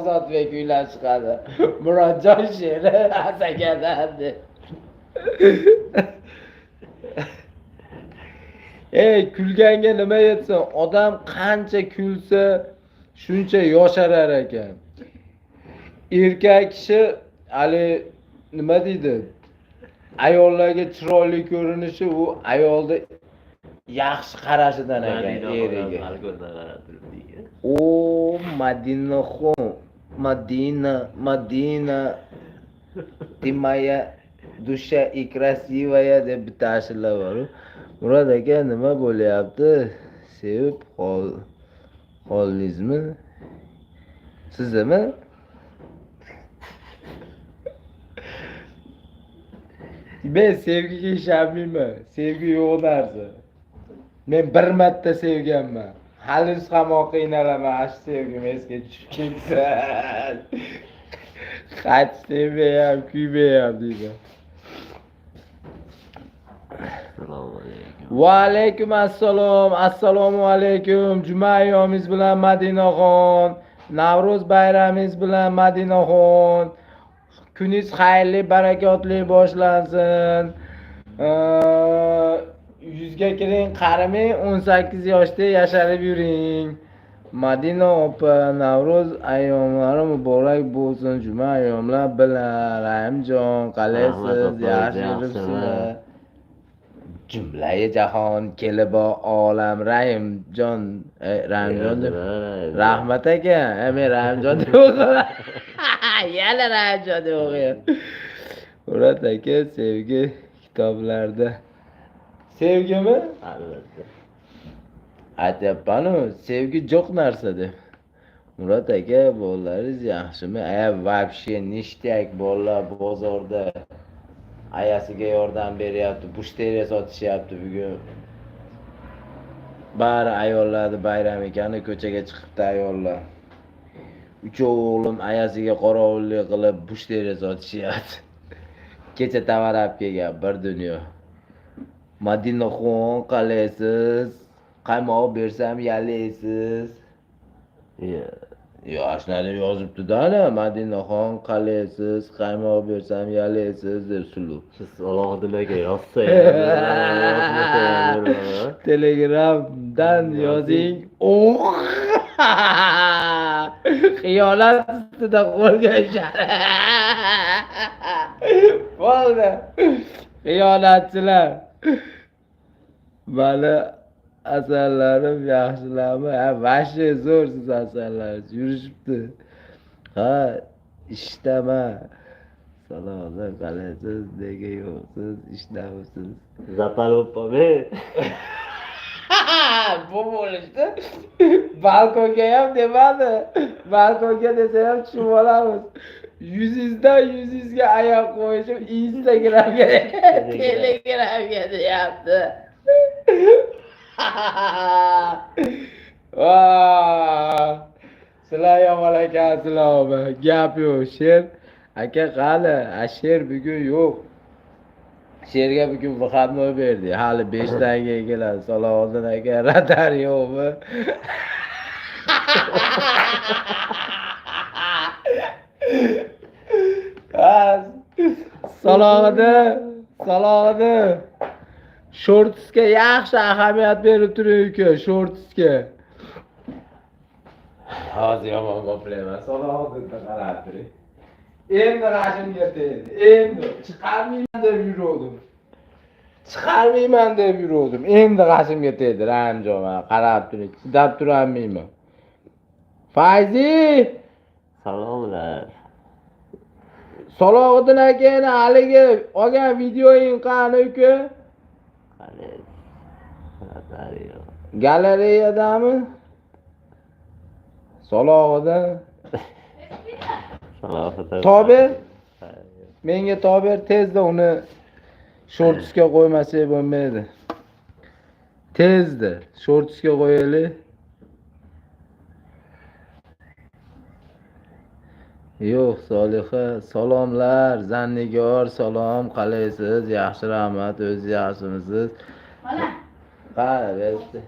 Ozodbek kuylab chiqadi. Murodjon she'ri Asakadan deb. Ey, kulganga nima yetsin? Odam qancha kulsa, shuncha yosharar ekan. Erkak kishi hali nima deydi? Ayollarga chiroyli ko'rinishi u ayolni yaxshi qarashidan ekan eriga. O Madinaxon, Madina, Madina, ты моя душа и красивая deb bitta ashula bor. Murod aka, nima bo'lyapti? Sevib qoldingizmi? Siznimi? Men sevgiga ishonmayman. Sevgi yo'q narsa. Men bir marta sevganman. Hali hamon qiynalaman, shu sevgim esga tushib ketsa. Qaytib sevmayam, kuymayam deyman. Assalomu alaykum. Va alaykum assalom. Assalomu alaykum. Juma ayyomingiz bilan Madinaxon, Navro'z bayramingiz bilan Madinaxon. Kuningiz xayrli, barakotli boshlansin. 100ga kiring, qarimang, 18 yoshda yasharib yuring. Madina opa, Navro'z ayyomlari muborak bo'lsin, juma ayyomlar bilan. Rahimjon, qalaysiz? Yaxshi yuribsizmi? Jumlai jahon kelib olam Rahimjon, Rahimjon deb. Rahmat aka, men Rahimjon deb o'qiman. Yana Rahimjon deb o'qiyapman. Murod aka, sevgi kitoblarda. Sevgimi? Albatta. Aytyapman-u, sevgi yo'q narsa deb. Murod aka, bolalaringiz yaxshimi? A, вообще ништяк, bolalar bozorda ayasiga yordam beryapti, bushteriya sotishyapti bugun. Bari ayollarni bayram ekani, ko'chaga chiqibdi ayollar. Uchov o'g'lim ayasiga qorovullik qilib bushteriya sotishyapti. Kecha tovar olib kelgan bir dunyo. Madinaxon, qalaysiz? Qaymoq bersam yalaysiz. Yo, shunaqa deb yozibdi-da, ana Madinaxon, qalaysiz? Qaymoq bersam yalaysiz deb suluv. Siz Alohidin aka yozsa ham, yozmasa ham. Telegramdan yozing. Oh! Xiyonat ustida qo'lga tushadi. Bo'ldi. Xiyonatchilar. Mani asallarim yaxshilarmi? Ha, вообще zo'r siz asallaringiz. Yurishibdi. Ha, ishdama. Salomlar, qalaysiz? Nega yo'qsiz? Ishdamisiz? Zapal bo'lib qolmang. Bu bo'lishdi. Balkonga ham demadi. Balkonga desa ham tushib olamiz. Yuzingizdan yuzingizga oyoq qo'yishim Instagramga, Telegramga deyapti. Sizlar yomon ekansizlar, gap yo'q. Sher aka qani? A, sher bugun yo'q. Sherga bugun выходной berdik. Hali 5 dan keyin keladi. Salohiddin aka, radar yo'qmi? Ha, Salohiddin, Salohiddin. Shortsga yaxshi ahamiyat berib turing uka, shortsga. Hozir yomon boplayman. Salohiddinni qarab turing. Endi g'ashimga tegdi. Endi chiqarmayman deb yuruvdim. Chiqarmayman deb yuruvdim. Endi g'ashimga tegdi Rahimjon, mana qarab turing. Chidab turolmayman. Fayzi! Salomlar. Salohiddin akani haligi olgan videoying qani uka? Qani? Radar yo'q. Galereyadami? Salohiddin. Salohiddin. Tober? Menga tober, tezda uni shortsga qo'ymasak bo'lmaydi. Tezda shortsga qo'yaylik. Yo'q, Soliha, salomlar, Zannigor, salom, qalaysiz? Yaxshi, rahmat, o'zingiz yaxshimisiz? Bola. Qani, berdi.